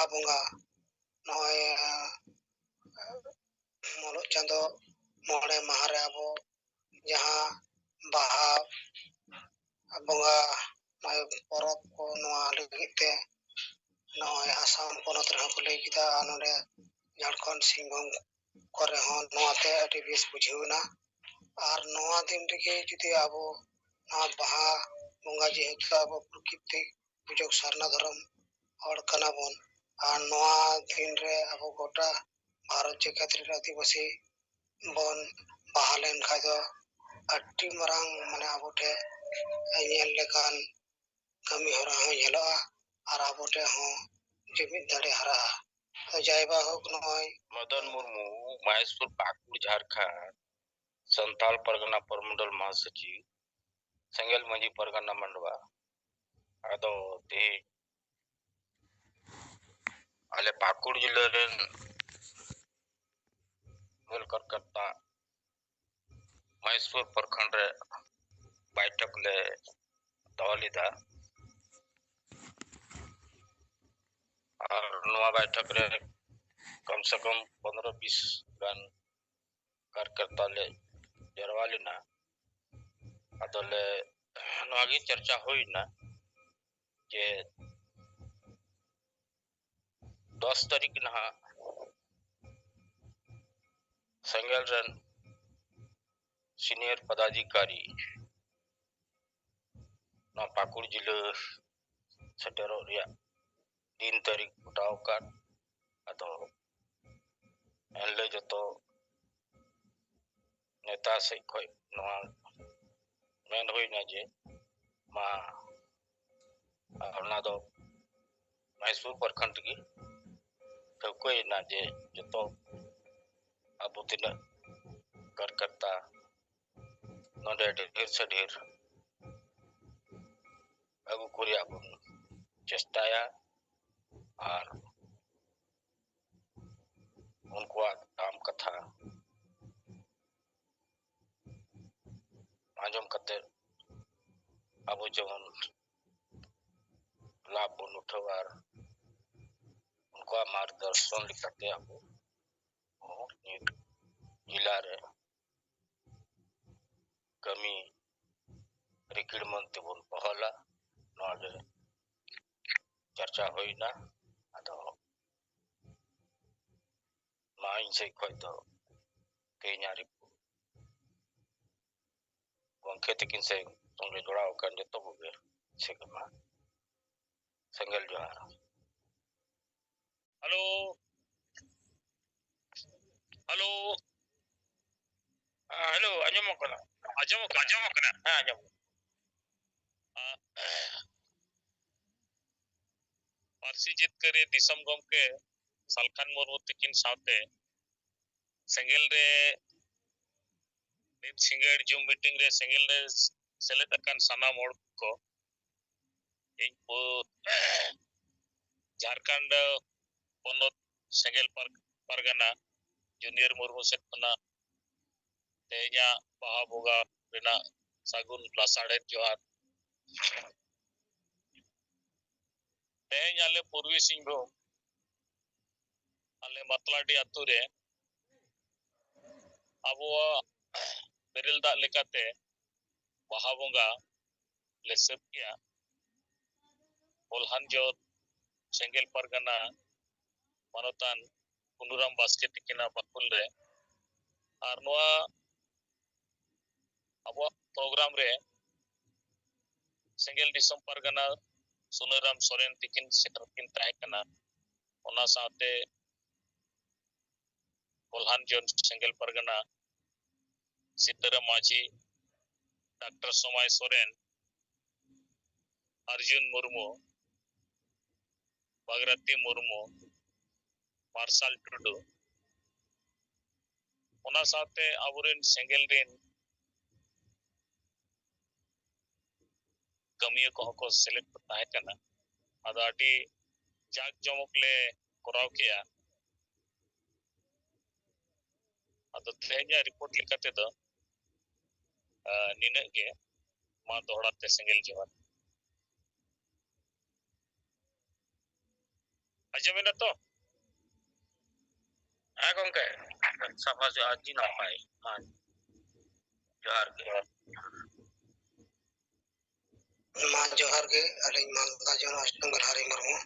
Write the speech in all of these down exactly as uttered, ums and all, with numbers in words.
ᱵᱟᱦᱟ ᱵᱚᱸᱜᱟ, ᱱᱚᱜᱼᱚᱭ ᱢᱩᱞᱩᱜ ᱪᱟᱸᱫᱚ ᱢᱚᱬᱮ ᱢᱟᱦᱟ ᱨᱮ ᱟᱵᱚ ᱡᱟᱦᱟᱸ ᱵᱟᱦᱟ ᱵᱚᱸᱜᱟ ᱯᱚᱨᱚᱵᱽ ᱠᱚ, ᱱᱚᱣᱟ ᱞᱟᱹᱜᱤᱫ ᱛᱮ ᱱᱚᱜᱼᱚᱭ ᱟᱥᱟᱢ ᱯᱚᱱᱚᱛ ᱨᱮᱦᱚᱸ ᱠᱚ ᱞᱟᱹᱭ ᱠᱮᱫᱟ, ᱟᱨ ᱱᱚᱰᱮ ᱡᱷᱟᱲᱠᱷᱚᱸᱰ ᱥᱤᱝᱵᱷᱩᱢ ᱠᱚᱨᱮ ᱦᱚᱸ ᱱᱚᱣᱟᱛᱮ ᱟᱹᱰᱤ ᱵᱮᱥ ᱵᱩᱡᱷᱟᱹᱣ ᱮᱱᱟ᱾ ᱟᱨ ᱱᱚᱣᱟ ᱫᱤᱱ ᱨᱮᱜᱮ ᱡᱩᱫᱤ ᱟᱵᱚ ᱱᱚᱣᱟ ᱵᱟᱦᱟ ᱵᱚᱸᱜᱟ, ᱡᱮᱦᱮᱛᱩ ᱟᱵᱚ ᱯᱨᱚᱠᱤᱛᱤ ᱯᱩᱡᱚᱠ ᱥᱟᱨᱱᱟ ᱫᱷᱚᱨᱚᱢ ᱦᱚᱲ ᱠᱟᱱᱟ ᱵᱚᱱ, ᱟᱨ ᱱᱚᱣᱟ ᱫᱤᱱ ᱨᱮ ᱟᱵᱚ ᱜᱚᱴᱟ ᱵᱷᱟᱨᱚᱛ ᱡᱟᱠᱟᱛ ᱨᱮᱱ ᱟᱹᱫᱤᱵᱟᱹᱥᱤ ᱵᱚᱱ ᱵᱟᱦᱟ ᱞᱮᱱ ᱠᱷᱟᱡ ᱫᱚ ᱟᱹᱰᱤ ᱢᱟᱨᱟᱝ, ᱢᱟᱱᱮ, ᱟᱵᱚ ᱴᱷᱮᱱ ᱧᱮᱞ ᱞᱮᱠᱟᱱ ᱠᱟᱹᱢᱤ ᱦᱚᱨᱟ ᱦᱚᱸ ᱧᱮᱞᱚᱜᱼᱟ ᱟᱨ ᱟᱵᱚ ᱴᱷᱮᱱ ᱦᱚᱸ ᱡᱩᱢᱤᱫ ᱫᱟᱲᱮ ᱦᱟᱨᱟᱜᱼᱟ᱾ ᱛᱚ ᱡᱟᱭ ᱵᱟ ᱦᱳᱠ, ᱱᱚᱜᱼᱚᱭ ᱢᱚᱫᱚᱱ ᱢᱩᱨᱢᱩ, ᱢᱚᱦᱮᱥᱯᱩᱨ ᱯᱟᱠᱩᱲ, ᱡᱷᱟᱨᱠᱷᱚᱸᱰ, ᱥᱟᱱᱛᱟᱲ ᱯᱟᱨᱜᱟᱱᱟ ᱯᱨᱚᱢᱚᱱᱰᱚᱞ ᱢᱟᱦᱟᱥᱚᱪᱤᱵᱽ, ᱥᱮᱸᱜᱮᱞ ᱢᱟᱹᱡᱷᱤ ᱯᱟᱨᱜᱟᱱᱟ ᱢᱟᱱᱰᱣᱟ᱾ ᱟᱫᱚ ᱛᱮᱦᱮᱧ ᱟᱞᱮ ᱯᱟᱹᱠᱩᱲ ᱡᱤᱞᱟᱹ ᱨᱮᱱ ᱜᱳᱞ ᱠᱟᱨᱠᱟᱛᱟ ᱢᱚᱦᱮᱥᱯᱩᱨ ᱯᱨᱚᱠᱷᱚᱸᱰ ᱨᱮ ᱵᱟᱭᱴᱷᱚᱠ ᱞᱮ ᱫᱚᱦᱚ ᱞᱮᱫᱟ᱾ ᱟᱨ ᱱᱚᱣᱟ ᱵᱟᱭᱴᱷᱚᱠ ᱨᱮ ᱠᱚᱢ ᱥᱮ ᱠᱚᱢ ᱯᱚᱱᱨᱚ ᱵᱤᱥ ᱜᱟᱱ ᱠᱟᱨᱠᱟᱛᱟ ᱞᱮ ᱡᱟᱨᱣᱟ ᱞᱮᱱᱟ᱾ ᱟᱫᱚᱞᱮ ᱱᱚᱣᱟ ᱜᱮ ᱪᱟᱨᱪᱟ ᱦᱩᱭᱱᱟ ᱡᱮ ᱫᱚᱥ ᱛᱟᱹᱨᱤᱠᱷ ᱱᱟᱦᱟᱜ ᱥᱮᱸᱜᱮᱞ ᱨᱮᱱ ᱥᱤᱱᱤᱭᱚᱨ ᱯᱚᱫᱟᱫᱷᱤᱠᱟᱨᱤ ᱱᱚᱣᱟ ᱯᱟᱹᱠᱩᱲ ᱡᱤᱞᱟᱹ ᱥᱮᱴᱮᱨᱚᱜ ᱨᱮᱭᱟᱜ ᱫᱤᱱ ᱛᱟᱹᱨᱤᱠᱷ ᱜᱚᱴᱟᱣ ᱟᱠᱟᱫ᱾ ᱟᱫᱚ ᱮᱱᱦᱤᱞᱳᱜ ᱡᱚᱛᱚ ᱱᱮᱛᱟ ᱥᱮᱫ ᱠᱷᱚᱱ ᱱᱚᱣᱟ ᱢᱮᱱ ᱦᱩᱭᱱᱟ ᱡᱮ ᱢᱟ, ᱟᱨ ᱚᱱᱟ ᱫᱚ ᱢᱚᱦᱮᱥᱯᱩᱨ ᱯᱨᱚᱠᱷᱚᱸᱰ ᱜᱮ ᱴᱷᱟᱹᱣᱠᱟᱹᱭᱮᱱᱟ ᱡᱮ ᱡᱚᱛᱚ ᱟᱵᱚ ᱛᱤᱱᱟᱹᱜ ᱠᱟᱨᱠᱟᱨᱛᱟ ᱱᱚᱰᱮ ᱰᱷᱮᱨ ᱥᱮ ᱰᱷᱮᱨ ᱟᱹᱜᱩ ᱠᱚ ᱨᱮᱭᱟᱜ ᱵᱚᱱ ᱪᱮᱥᱴᱟᱭᱟ᱾ ᱟᱨ ᱩᱱᱠᱩᱣᱟᱜ ᱫᱟᱢ ᱠᱟᱛᱷᱟ ᱟᱸᱡᱚᱢ ᱠᱟᱛᱮ ᱟᱵᱚ ᱡᱮᱢᱚᱱ ᱞᱟᱵᱷ ᱵᱚᱱ ᱩᱴᱷᱟᱹᱣᱟ ᱟᱨ ᱠᱚᱣᱟᱜ ᱢᱟᱨᱜᱚᱫᱚᱨᱥᱚᱱ ᱞᱮᱠᱟᱛᱮ ᱟᱵᱚ ᱦᱚᱸ ᱱᱤᱛ ᱡᱮᱞᱟ ᱨᱮ ᱠᱟᱹᱢᱤ ᱨᱤᱠᱤᱲ ᱢᱚᱱ ᱛᱮᱵᱚᱱ ᱵᱚᱦᱟᱞᱟ᱾ ᱱᱚᱣᱟ ᱜᱮ ᱪᱟᱨᱪᱟ ᱦᱩᱭᱱᱟ᱾ ᱟᱫᱚ ᱢᱟ ᱤᱧ ᱥᱮᱫ ᱠᱷᱚᱱ ᱫᱚ ᱛᱮᱦᱮᱧᱟᱜ ᱨᱤᱯᱳᱨᱴ ᱜᱚᱢᱠᱮ ᱛᱤᱠᱤᱱ ᱥᱮ ᱥᱚᱸᱜᱮ ᱡᱚᱲᱟᱣ ᱟᱠᱟᱱ ᱡᱚᱛᱚ ᱠᱚᱜᱮ ᱥᱮ ᱢᱟ ᱥᱮᱸᱜᱮᱞ ᱡᱚᱦᱟᱨ᱾ ᱦᱮᱞᱳ, ᱦᱮᱞᱳ, ᱦᱮᱸ, ᱦᱮᱞᱳ, ᱟᱸᱡᱚᱢᱚᱜ ᱠᱟᱱᱟ? ᱟᱸᱡᱚᱢᱚᱜ ᱠᱟᱱᱟ? ᱟᱸᱡᱚᱢᱚᱜ ᱠᱟᱱᱟ᱾ ᱦᱮᱸ, ᱟᱸᱡᱚᱢᱚᱜ ᱠᱟᱱᱟ᱾ ᱟ, ᱯᱟᱹᱨᱥᱤ ᱡᱤᱛᱠᱟᱹᱨᱤ ᱫᱤᱥᱚᱢ ᱜᱚᱢᱠᱮ ᱥᱟᱞᱠᱷᱟᱱ ᱢᱩᱨᱢᱩ ᱛᱤᱠᱤᱱ ᱥᱟᱶᱛᱮ ᱥᱮᱸᱜᱮᱞ ᱨᱮ ᱱᱤᱛ ᱥᱤᱸᱜᱟᱹᱲ ᱡᱩᱢ ᱢᱤᱴᱤᱝ ᱨᱮ ᱥᱮᱸᱜᱮᱞ ᱨᱮ ᱥᱮᱞᱮᱫ ᱟᱠᱟᱱ ᱥᱟᱱᱟᱢ ᱦᱚᱲ ᱠᱚ, ᱤᱧ ᱯᱩ-, ᱡᱷᱟᱲᱠᱷᱚᱸᱰ ᱯᱚᱱᱚᱛ ᱥᱮᱸᱜᱮᱞ ᱯᱟᱨ-, ᱯᱟᱨᱜᱟᱱᱟ ᱡᱩᱱᱤᱭᱚᱨ ᱢᱩᱨᱢᱩ ᱥᱮᱫ ᱠᱷᱚᱱᱟᱜ ᱛᱮᱦᱮᱧᱟᱜ ᱵᱟᱦᱟ ᱵᱚᱸᱜᱟ ᱨᱮᱱᱟᱜ ᱥᱟᱹᱜᱩᱱ ᱞᱟᱥᱟᱲᱦᱮᱫ ᱡᱚᱦᱟᱨ᱾ ᱛᱮᱦᱮᱧ ᱟᱞᱮ ᱯᱩᱨᱵᱤ ᱥᱤᱝᱵᱷᱩᱢ, ᱟᱞᱮ ᱢᱟᱛᱞᱟᱰᱤ ᱟᱹᱛᱩ ᱨᱮ ᱟᱵᱚᱣᱟᱜ ᱵᱮᱨᱮᱞ ᱫᱟᱜ ᱞᱮᱠᱟᱛᱮ ᱵᱟᱦᱟ ᱵᱚᱸᱜᱟ ᱞᱮ ᱥᱟᱹᱛ ᱠᱮᱜᱼᱟ᱾ ᱵᱚᱞᱦᱟᱱ ᱡᱚᱛ ᱥᱮᱸᱜᱮᱞ ᱯᱟᱨᱜᱟᱱᱟ ᱢᱟᱱᱚᱛᱟᱱ ᱠᱩᱱᱩᱨᱟᱢ ᱵᱟᱥᱠᱮ ᱛᱤᱠᱤᱱᱟᱜ ᱵᱟᱠᱷᱩᱞ ᱨᱮ᱾ ᱟᱨ ᱱᱚᱣᱟ ᱟᱵᱚᱣᱟᱜ ᱯᱨᱳᱜᱨᱟᱢ ᱨᱮ ᱥᱮᱸᱜᱮᱞ ᱫᱤᱥᱚᱢ ᱯᱟᱨᱜᱟᱱᱟ ᱥᱩᱱᱟᱹᱨᱟᱢ ᱥᱚᱨᱮᱱ ᱛᱤᱠᱤᱱ ᱥᱮᱴᱮᱨ ᱠᱤᱱ ᱛᱟᱦᱮᱸ ᱠᱟᱱᱟ᱾ ᱚᱱᱟ ᱥᱟᱶᱛᱮ ᱯᱨᱚᱫᱷᱟᱱ ᱡᱚᱱ ᱥᱮᱸᱜᱮᱞ ᱯᱟᱨᱜᱟᱱᱟ ᱥᱤᱛᱟᱹᱨᱟᱢ ᱢᱟᱹᱡᱷᱤ, ᱰᱟᱠᱛᱟᱨ ᱥᱚᱢᱟᱭ ᱥᱚᱨᱮᱱ, ᱟᱨᱡᱩᱱ ᱢᱩᱨᱢᱩ, ᱵᱷᱟᱜᱽᱨᱟᱛᱤ ᱢᱩᱨᱢᱩ, ᱢᱟᱨᱥᱟᱞ ᱴᱩᱰᱩ, ᱚᱱᱟ ᱥᱟᱶᱛᱮ ᱟᱵᱚᱨᱮᱱ ᱥᱮᱸᱜᱮᱞ ᱨᱮᱱ ᱠᱟᱹᱢᱤᱭᱟᱹ ᱠᱚᱦᱚᱸ ᱠᱚ ᱥᱮᱞᱮᱫ ᱠᱚ ᱛᱟᱦᱮᱸ ᱠᱟᱱᱟ᱾ ᱟᱫᱚ ᱟᱹᱰᱤ ᱡᱟᱠ ᱡᱚᱢᱚᱠ ᱞᱮ ᱠᱚᱨᱟᱣ ᱠᱮᱜᱼᱟ᱾ ᱟᱫᱚ ᱛᱮᱦᱮᱧᱟᱜ ᱨᱤᱯᱳᱨᱴ ᱞᱮᱠᱟ ᱛᱮᱫᱚ, ᱟ, ᱱᱤᱱᱟᱹᱜ ᱜᱮ᱾ ᱢᱟ ᱫᱚᱦᱲᱟ ᱛᱮ ᱥᱮᱸᱜᱮᱞ ᱡᱚᱦᱟᱨ᱾ ᱟᱸᱡᱚᱢ ᱮᱫᱟ ᱛᱚ? ᱦᱮᱸ ᱜᱚᱝᱠᱮ, ᱥᱟᱯᱷᱟ ᱡᱚᱦᱟᱨ, ᱟᱹᱰᱤ ᱱᱟᱯᱟᱭ᱾ ᱢᱟ ᱡᱚᱦᱟᱨ ᱜᱮ᱾ ᱢᱟ ᱡᱚᱦᱟᱨ ᱜᱮ, ᱟᱹᱞᱤᱧ ᱢᱟᱞᱫᱟ ᱡᱚᱱ ᱚᱥᱴᱚᱢ ᱜᱟᱞᱦᱟᱨᱤ ᱢᱩᱨᱢᱩ᱾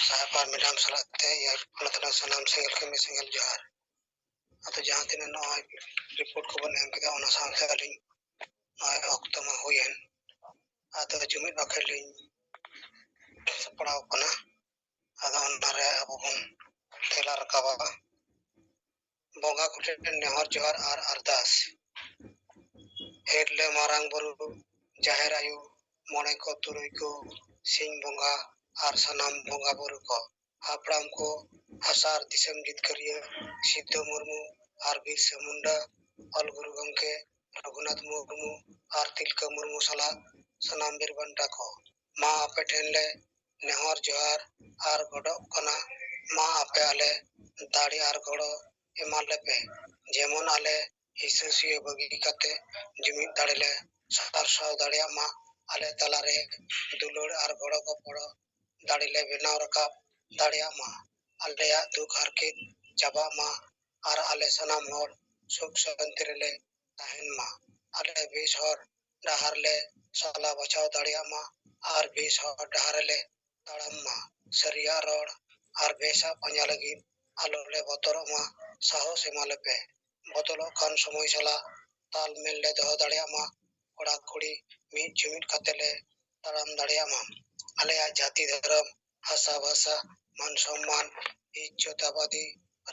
ᱥᱟᱦᱮᱵ ᱟᱨ ᱢᱮᱰᱟᱢ ᱥᱟᱞᱟᱜ ᱛᱮ ᱮᱭᱟᱨ ᱯᱚᱱᱚᱛ ᱨᱮᱱᱟᱜ ᱥᱟᱱᱟᱢ ᱥᱮᱸᱜᱮᱞ ᱠᱟᱹᱢᱤ ᱥᱮᱸᱜᱮᱞ ᱡᱚᱦᱟᱨ᱾ ᱟᱫᱚ ᱡᱟᱦᱟᱸ ᱛᱤᱱᱟᱹᱜ ᱱᱚᱜᱼᱚᱭ ᱨᱤᱯᱳᱨᱴ ᱠᱚᱵᱚᱱ ᱮᱢ ᱠᱮᱫᱟ, ᱚᱱᱟ ᱥᱟᱶᱛᱮ ᱟᱹᱞᱤᱧ ᱱᱚᱜᱼᱚᱭ ᱚᱠᱛᱚ ᱢᱟ ᱦᱩᱭᱮᱱ, ᱟᱫᱚ ᱡᱩᱢᱤᱫ ᱵᱟᱠᱷᱮᱲ ᱞᱤᱧ ᱥᱟᱯᱲᱟᱣ ᱠᱟᱱᱟ᱾ ᱟᱫᱚ ᱚᱱᱟᱨᱮ ᱟᱵᱚ ᱵᱚᱱ ᱛᱮᱞᱟ ᱨᱟᱠᱟᱵᱟ᱾ ᱵᱚᱸᱜᱟ ᱠᱚᱴᱷᱮᱱ ᱱᱮᱦᱚᱨ ᱡᱚᱦᱟᱨ ᱟᱨ ᱟᱨᱫᱟᱥ᱾ ᱦᱤᱨᱞᱟᱹ ᱢᱟᱨᱟᱝ ᱵᱩᱨᱩ, ᱡᱟᱦᱮᱨ ᱟᱭᱳ, ᱢᱚᱬᱮ ᱠᱚ ᱛᱩᱨᱩᱭ ᱠᱚ, ᱥᱤᱧ ᱵᱚᱸᱜᱟ ᱟᱨ ᱥᱟᱱᱟᱢ ᱵᱚᱸᱜᱟ ᱵᱩᱨᱩ ᱠᱚ, ᱦᱟᱯᱲᱟᱢ ᱠᱚ, ᱦᱟᱥᱟ ᱟᱨ ᱫᱤᱥᱚᱢ ᱡᱤᱛᱠᱟᱹᱨᱤᱭᱟᱹ ᱥᱤᱫᱷᱩ ᱢᱩᱨᱢᱩ ᱟᱨ ᱵᱤᱨᱥᱟ ᱢᱩᱱᱰᱟ, ᱚᱞ ᱜᱩᱨᱩ ᱜᱚᱢᱠᱮ ᱨᱚᱜᱷᱩᱱᱟᱛᱷ ᱢᱩᱨᱢᱩ ᱟᱨ ᱛᱤᱞᱠᱟᱹ ᱢᱩᱨᱢᱩ ᱥᱟᱞᱟᱜ ᱥᱟᱱᱟᱢ ᱵᱤᱨ ᱵᱟᱱᱴᱟ ᱠᱚ, ᱢᱟ ᱟᱯᱮ ᱴᱷᱮᱱ ᱞᱮ ᱱᱮᱦᱚᱨ ᱡᱚᱦᱟᱨ ᱟᱨ ᱜᱚᱰᱚᱜ ᱠᱟᱱᱟ, ᱢᱟ ᱟᱯᱮ ᱟᱞᱮ ᱫᱟᱲᱮ ᱟᱨ ᱜᱚᱲᱚ ᱮᱢᱟ ᱞᱮᱯᱮ, ᱡᱮᱢᱚᱱ ᱟᱞᱮ ᱦᱤᱥᱟᱹᱥᱩᱭᱟᱹ ᱵᱟᱹᱜᱤ ᱠᱟᱛᱮ ᱡᱩᱢᱤᱫ ᱫᱟᱲᱮ ᱞᱮ ᱥᱟᱨᱥᱟᱣ ᱫᱟᱲᱮᱭᱟᱜ ᱢᱟ, ᱟᱞᱮ ᱛᱟᱞᱟᱨᱮ ᱫᱩᱞᱟᱹᱲ ᱟᱨ ᱜᱚᱲᱚ ᱜᱚᱯᱚᱲᱚ ᱫᱟᱲᱮ ᱞᱮ ᱵᱮᱱᱟᱣ ᱨᱟᱠᱟᱵ ᱫᱟᱲᱮᱭᱟᱜ ᱢᱟ, ᱟᱞᱮᱭᱟᱜ ᱫᱩᱠ ᱦᱟᱨᱠᱮᱛ ᱪᱟᱵᱟᱜ ᱢᱟ ᱟᱨ ᱟᱞᱮ ᱥᱟᱱᱟᱢ ᱦᱚᱲ ᱥᱩᱠ ᱥᱟᱱᱛᱤ ᱨᱮᱞᱮ ᱛᱟᱦᱮᱱ ᱢᱟ, ᱟᱞᱮ ᱵᱮᱥ ᱦᱚᱨ ᱰᱟᱦᱟᱨ ᱞᱮ ᱥᱟᱞᱟ ᱵᱟᱪᱷᱟᱣ ᱫᱟᱲᱮᱭᱟᱜ ᱢᱟ ᱟᱨ ᱵᱮᱥ ᱦᱚᱨ ᱰᱟᱦᱟᱨ ᱨᱮᱞᱮ ᱛᱟᱲᱟᱢ ᱢᱟ᱾ ᱥᱟᱹᱨᱤᱭᱟᱜ ᱨᱚᱲ ᱟᱨ ᱵᱮᱥᱟᱜ ᱯᱟᱸᱡᱟ ᱞᱟᱹᱜᱤᱫ ᱟᱞᱚ ᱞᱮ ᱵᱚᱛᱚᱨᱚᱜ ᱢᱟ᱾ ᱥᱟᱦᱚᱥ ᱮᱢᱟ ᱞᱮᱯᱮ᱾ ᱵᱚᱫᱚᱞᱚᱜ ᱠᱟᱱ ᱥᱚᱢᱚᱭ ᱥᱟᱞᱟᱜ ᱛᱟᱞᱢᱮᱞ ᱞᱮ ᱫᱚᱦᱚ ᱫᱟᱲᱮᱭᱟᱜ ᱢᱟ᱾ ᱠᱚᱲᱟ ᱠᱩᱲᱤ ᱢᱤᱫ ᱡᱩᱢᱤᱫ ᱠᱟᱛᱮ ᱞᱮ ᱛᱟᱲᱟᱢ ᱫᱟᱲᱮᱭᱟᱜ ᱢᱟ᱾ ᱟᱞᱮᱭᱟᱜ ᱡᱟᱹᱛᱤ ᱫᱷᱚᱨᱚᱢ, ᱵᱷᱟᱥᱟ ᱵᱷᱟᱥᱟ, ᱢᱟᱱ ᱥᱚᱢᱢᱟᱱ, ᱤᱡᱽᱡᱚᱛ ᱟᱵᱟᱫᱤ,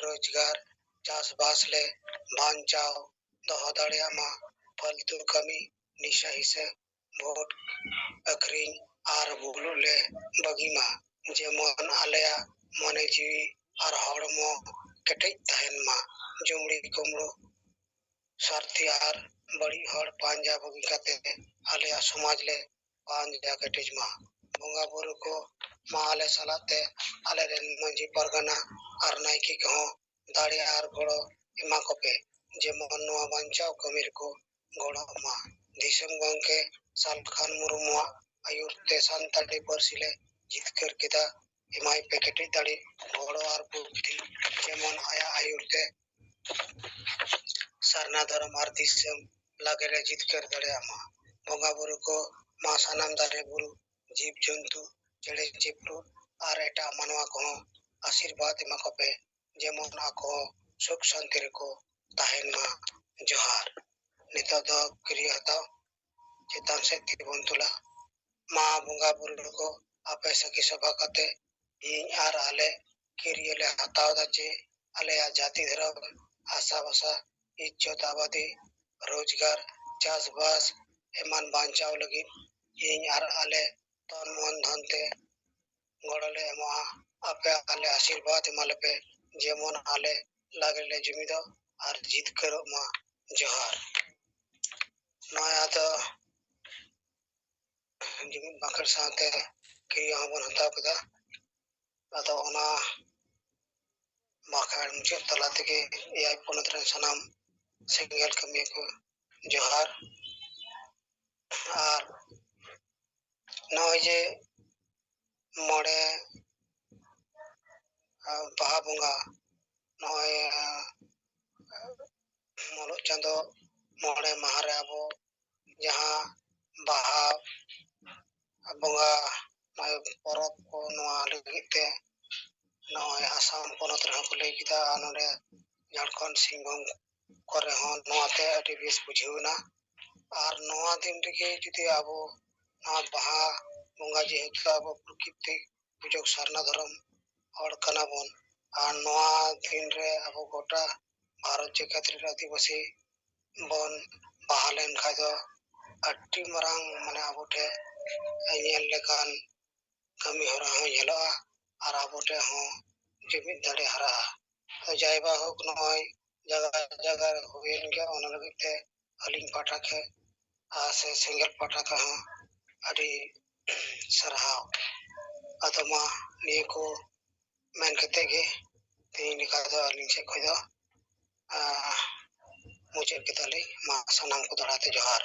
ᱨᱳᱡᱽᱜᱟᱨ, ᱪᱟᱥᱵᱟᱥ ᱞᱮ ᱵᱟᱧᱪᱟᱣ ᱫᱚᱦᱚ ᱫᱟᱲᱮᱭᱟᱜ ᱢᱟ᱾ ᱯᱷᱟᱹᱞᱛᱩ ᱠᱟᱹᱢᱤ, ᱱᱤᱥᱟ ᱦᱤᱥᱟᱹ, ᱵᱷᱳᱴ ᱟᱹᱠᱷᱨᱤᱧ ᱟᱨ ᱵᱩᱞᱩᱜ ᱞᱮ ᱵᱟᱹᱜᱤ ᱢᱟ, ᱡᱮᱢᱚᱱ ᱟᱞᱮᱭᱟᱜ ᱢᱚᱱᱮ ᱡᱤᱣᱤ ᱟᱨ ᱦᱚᱲᱢᱚ ᱠᱮᱴᱮᱡ ᱛᱟᱦᱮᱱ ᱢᱟ᱾ ᱡᱩᱢᱲᱤ ᱠᱩᱢᱲᱩ, ᱥᱟᱹᱨᱛᱷᱤ ᱟᱨ ᱵᱟᱹᱲᱤᱡ ᱦᱚᱲ ᱯᱟᱸᱡᱟ ᱵᱟᱹᱜᱤ ᱠᱟᱛᱮ ᱟᱞᱮᱭᱟᱜ ᱥᱚᱢᱟᱡᱽ ᱞᱮ ᱯᱟᱸᱡᱟ ᱠᱮᱴᱮᱡ ᱢᱟ᱾ ᱵᱚᱸᱜᱟ ᱵᱩᱨᱩ ᱠᱚ ᱢᱟ ᱟᱞᱮ ᱥᱟᱞᱟᱜ ᱛᱮ ᱟᱞᱮᱨᱮᱱ ᱢᱟᱹᱡᱷᱤ ᱯᱟᱨᱜᱟᱱᱟ ᱟᱨ ᱱᱟᱭᱠᱮ ᱠᱚᱦᱚᱸ ᱫᱟᱲᱮ ᱟᱨ ᱜᱚᱲᱚ ᱮᱢᱟ ᱠᱚᱯᱮ, ᱡᱮᱢᱚᱱ ᱱᱚᱣᱟ ᱵᱟᱧᱪᱟᱣ ᱠᱟᱹᱢᱤ ᱨᱮᱠᱚ ᱜᱚᱲᱚᱜ ᱢᱟ᱾ ᱫᱤᱥᱚᱢ ᱜᱚᱢᱠᱮ ᱥᱟᱞᱠᱷᱟᱱ ᱢᱩᱨᱢᱩᱣᱟᱜ ᱟᱹᱭᱩᱨ ᱛᱮ ᱥᱟᱱᱛᱟᱲᱤ ᱯᱟᱹᱨᱥᱤ ᱞᱮ ᱡᱤᱛᱠᱟᱹᱨ ᱠᱮᱫᱟ᱾ ᱮᱢᱟᱭ ᱯᱮ ᱠᱮᱴᱮᱡ ᱫᱟᱲᱮ, ᱜᱚᱲᱚ ᱟᱨ ᱵᱩᱫᱽᱫᱷᱤ, ᱡᱮᱢᱚᱱ ᱟᱭᱟᱜ ᱟᱹᱭᱩᱨ ᱛᱮ ᱥᱟᱨᱱᱟ ᱫᱷᱚᱨᱚᱢ ᱟᱨ ᱫᱤᱥᱚᱢ ᱞᱟᱜᱮ ᱨᱮ ᱡᱤᱛᱠᱟᱹᱨ ᱫᱟᱲᱮᱭᱟᱜ ᱢᱟ᱾ ᱵᱚᱸᱜᱟ ᱵᱩᱨᱩ ᱠᱚ, ᱢᱟ ᱥᱟᱱᱟᱢ ᱫᱟᱨᱮ ᱵᱩᱨᱩ, ᱡᱤᱵᱽ ᱡᱚᱱᱛᱩ, ᱪᱮᱬᱮ ᱪᱤᱯᱨᱩ ᱟᱨ ᱮᱴᱟᱜ ᱢᱟᱱᱣᱟ ᱠᱚᱦᱚᱸ ᱟᱥᱤᱨᱵᱟᱫᱽ ᱮᱢᱟ ᱠᱚᱯᱮ, ᱡᱮᱢᱚᱱ ᱟᱠᱚ ᱦᱚᱸ ᱥᱩᱠ ᱥᱟᱱᱛᱤ ᱨᱮᱠᱚ ᱛᱟᱦᱮᱱ ᱢᱟ᱾ ᱡᱚᱦᱟᱨ᱾ ᱱᱤᱛᱚᱜ ᱫᱚ ᱠᱤᱨᱭᱟᱹ ᱦᱟᱛᱟᱣ ᱪᱮᱛᱟᱱ ᱥᱮᱫ ᱛᱤ ᱵᱚᱱ ᱛᱩᱞᱟ᱾ ᱢᱟ ᱵᱚᱸᱜᱟ ᱵᱩᱨᱩ ᱠᱚ, ᱟᱯᱮ ᱥᱟᱹᱠᱷᱤ ᱥᱚᱵᱷᱟ ᱠᱟᱛᱮ ᱤᱧ ᱟᱨ ᱟᱞᱮ ᱠᱤᱨᱭᱟᱹ ᱞᱮ ᱦᱟᱛᱟᱣ ᱮᱫᱟ ᱡᱮ ᱟᱞᱮᱭᱟᱜ ᱡᱟᱹᱛᱤ ᱫᱷᱚᱨᱚᱢ, ᱟᱥᱟ ᱵᱷᱟᱥᱟ, ᱤᱡᱽᱡᱚᱛ ᱟᱵᱟᱫᱤ, ᱨᱳᱡᱽᱜᱟᱨ, ᱪᱟᱥᱵᱟᱥ ᱮᱢᱟᱱ ᱵᱟᱧᱪᱟᱣ ᱞᱟᱹᱜᱤᱫ ᱤᱧ ᱟᱨ ᱟᱞᱮ ᱛᱚᱱ ᱢᱚᱱ ᱫᱷᱚᱱ ᱛᱮ ᱜᱚᱲᱚ ᱞᱮ ᱮᱢᱚᱜᱼᱟ᱾ ᱟᱯᱮ ᱟᱞᱮ ᱟᱥᱤᱨᱵᱟᱫᱽ ᱮᱢᱟ ᱞᱮᱯᱮ, ᱡᱮᱢᱚᱱ ᱟᱞᱮ ᱞᱟᱜᱽᱲᱮ ᱞᱮ ᱡᱩᱢᱤᱫᱚᱜ ᱟᱨ ᱡᱤᱛᱠᱟᱹᱨᱚᱜ ᱢᱟ᱾ ᱡᱚᱦᱟᱨ᱾ ᱱᱚᱣᱟ ᱫᱚ ᱡᱩᱢᱤᱫ ᱵᱟᱸᱠᱷᱮᱲ ᱥᱟᱶᱛᱮ ᱠᱤᱨᱭᱟᱹ ᱦᱚᱸᱵᱚᱱ ᱦᱟᱛᱟᱣ ᱠᱮᱫᱟ᱾ ᱟᱫᱚ ᱚᱱᱟ ᱵᱟᱸᱠᱷᱮᱲ ᱢᱩᱪᱟᱹᱫ ᱛᱟᱞᱟ ᱛᱮᱜᱮ ᱮᱭᱟᱭ ᱯᱚᱱᱚᱛ ᱨᱮᱱ ᱥᱟᱱᱟᱢ ᱥᱮᱸᱜᱮᱞ ᱠᱟᱹᱢᱤᱭᱟᱹ ᱠᱚ ᱡᱚᱦᱟᱨ᱾ ᱟᱨ ᱱᱚᱜᱼᱚᱭ ᱡᱮ ᱢᱚᱬᱮ, ᱟᱨ ᱵᱟᱦᱟ ᱵᱚᱸᱜᱟ, ᱱᱚᱜᱼᱚᱭ, ᱟᱨ ᱢᱩᱞᱩᱜ ᱪᱟᱸᱫᱚ ᱢᱚᱬᱮ ᱢᱟᱦᱟ ᱨᱮ ᱟᱵᱚ ᱡᱟᱦᱟᱸ ᱵᱟᱦᱟ ᱵᱚᱸᱜᱟ, ᱱᱚᱜᱼᱚᱭ ᱯᱚᱨᱚᱵᱽ ᱠᱚ, ᱱᱚᱣᱟ ᱞᱟᱹᱜᱤᱫ ᱛᱮ ᱱᱚᱜᱼᱚᱭ ᱟᱥᱟᱢ ᱯᱚᱱᱚᱛ ᱨᱮᱦᱚᱸ ᱠᱚ ᱞᱟᱹᱭ ᱠᱮᱫᱟ, ᱟᱨ ᱱᱚᱰᱮ ᱡᱷᱟᱲᱠᱷᱚᱸᱰ, ᱥᱤᱝᱵᱷᱩᱢ ᱠᱚᱨᱮ ᱦᱚᱸ ᱱᱚᱣᱟᱛᱮ ᱟᱹᱰᱤ ᱵᱮᱥ ᱵᱩᱡᱷᱟᱹᱣ ᱮᱱᱟ᱾ ᱟᱨ ᱱᱚᱣᱟ ᱫᱤᱱ ᱨᱮᱜᱮ ᱡᱩᱫᱤ ᱟᱵᱚ ᱱᱚᱣᱟ ᱵᱟᱦᱟ ᱵᱚᱸᱜᱟ, ᱡᱮᱦᱮᱛᱩ ᱟᱵᱚ ᱯᱨᱚᱠᱤᱛᱤ ᱯᱩᱡᱚᱠ ᱥᱟᱨᱱᱟ ᱫᱷᱚᱨᱚᱢ ᱦᱚᱲ ᱠᱟᱱᱟ ᱵᱚᱱ, ᱟᱨ ᱱᱚᱣᱟ ᱫᱤᱱ ᱨᱮ ᱟᱵᱚ ᱜᱚᱴᱟ ᱵᱷᱟᱨᱚᱛ ᱡᱟᱠᱟᱛ ᱨᱮᱱ ᱟᱹᱫᱤᱵᱟᱹᱥᱤ ᱵᱚᱱ ᱵᱟᱦᱟ ᱞᱮᱱ ᱠᱷᱟᱡ ᱫᱚ ᱟᱹᱰᱤ ᱢᱟᱨᱟᱝ, ᱢᱟᱱᱮ, ᱟᱵᱚ ᱴᱷᱮᱱ ᱧᱮᱞ ᱞᱮᱠᱟᱱ ᱠᱟᱹᱢᱤ ᱦᱚᱨᱟ ᱦᱚᱸ ᱧᱮᱞᱚᱜᱼᱟ ᱟᱨ ᱟᱵᱚ ᱴᱷᱮᱱ ᱦᱚᱸ ᱡᱩᱢᱤᱫ ᱫᱟᱲᱮ ᱦᱟᱨᱟᱜᱼᱟ᱾ ᱛᱚ ᱡᱟᱭ ᱵᱟ ᱦᱳᱠ, ᱱᱚᱜᱼᱚᱭ ᱡᱟᱭᱜᱟ ᱡᱟᱭᱜᱟ ᱨᱮ ᱦᱩᱭᱮᱱ ᱜᱮᱭᱟ, ᱚᱱᱟ ᱞᱟᱹᱜᱤᱫ ᱛᱮ ᱟᱹᱞᱤᱧ ᱯᱟᱦᱴᱟ ᱠᱷᱮ-, ᱟᱨ ᱥᱮ ᱥᱮᱸᱜᱮᱞ ᱯᱟᱦᱴᱟ ᱠᱷᱚᱱ ᱦᱚᱸ ᱟᱹᱰᱤ ᱥᱟᱨᱦᱟᱣ᱾ ᱟᱫᱚ ᱢᱟ, ᱱᱤᱭᱟᱹ ᱠᱚ ᱢᱮᱱ ᱠᱟᱛᱮ ᱜᱮ ᱛᱮᱦᱮᱧ ᱞᱮᱠᱟ ᱫᱚ ᱟᱹᱞᱤᱧ ᱥᱮᱫ ᱠᱷᱚᱱ ᱫᱚ, ᱟᱸ, ᱢᱩᱪᱟᱹᱫ ᱠᱮᱫᱟᱞᱤᱧ᱾ ᱢᱟ ᱥᱟᱱᱟᱢ ᱠᱚ ᱫᱚᱦᱲᱟ ᱛᱮ ᱡᱚᱦᱟᱨ᱾